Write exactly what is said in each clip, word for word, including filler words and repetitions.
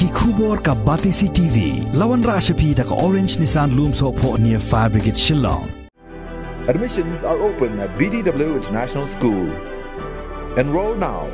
Ki khubor ka Batesi T V. La wanrah sha phi da ka Orange Nissan Lumsohphoh near Fire Brigade Shillong. Admissions are open at B D W International School. Enroll now.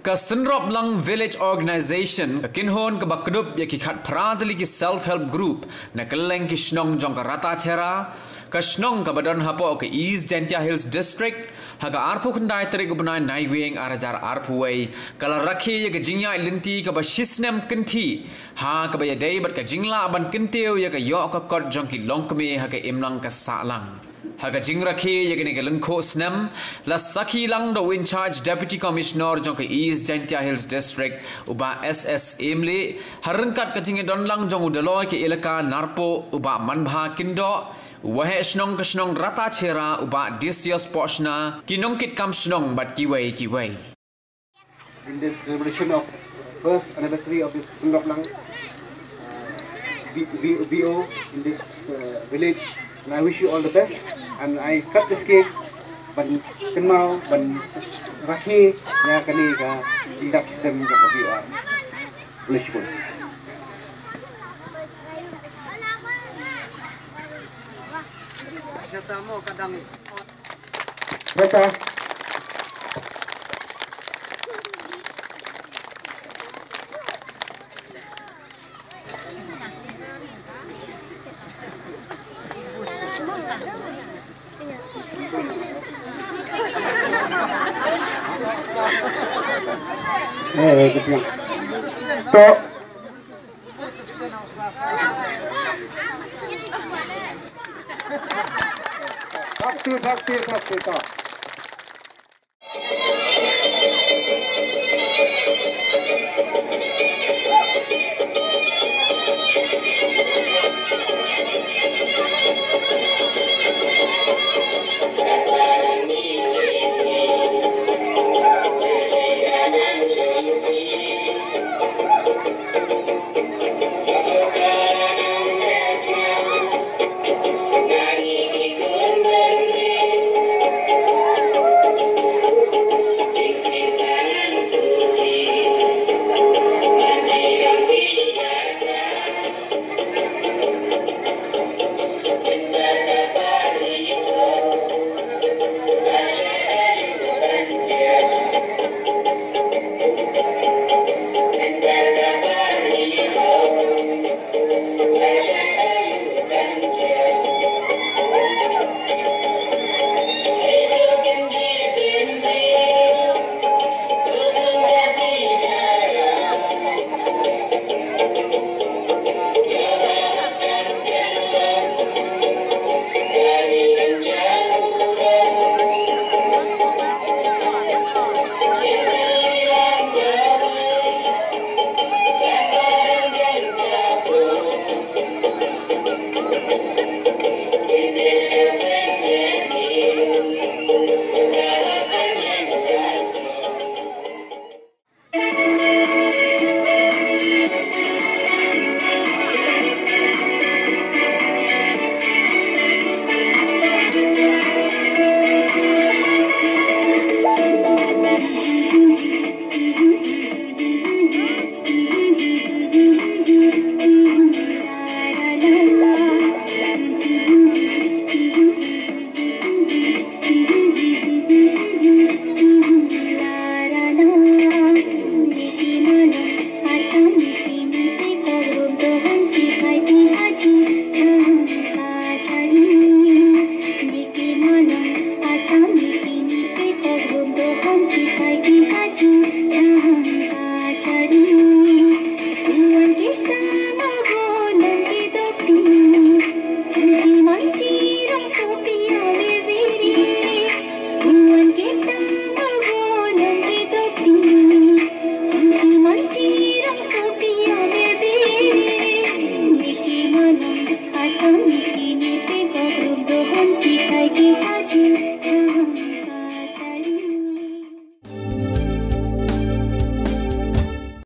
Ka Synroplang Village Organization, ka kynhun kaba kdup ïa ki khatphra tylli ki self-help group na kylleng ki shnong jong ka Ratacherra, ka shnong kaba don hapoh ka East Jaintia Hills District, ha ka arphew khyndai tarik u bnai Naiwieng ar hajar arphew wei, ka la rakhe ïa ka jingïaid lynti kaba shisnem kynthih, ha kaba ïadei bad ka jinglah ban kyntiew ïa ka ïoh ka kot jong ki longkmie ha ka imlang ka sahlang. Ha ka jingrakhe ïa kane ka lyngkhuh snem, la sakhi lang da u in-charge Deputy Commissioner jong ka East Jaintia Hills District, u Bah S S Emli, ha ryngkat ka jingïadon lang jong u Daloi ka Elaka Narpuh, u Bah Manbha Kyndoh, u Waheh Shnong ka shnong Ratacherra, u Bah Decius Pohshna, ki nongkitkam shnong bad kiwei kiwei. In this celebration of first anniversary of this Synroplang, uh, V-, V-, V O in this, uh, village. And I wish you all the best. And I trust this cake ban kynmaw, ban rakhe ïa kane ka jingdap system jong ka V O R. Bless you. Kata. Eh, eh, eh. To. Bhakti, bhakti, bhakti, to.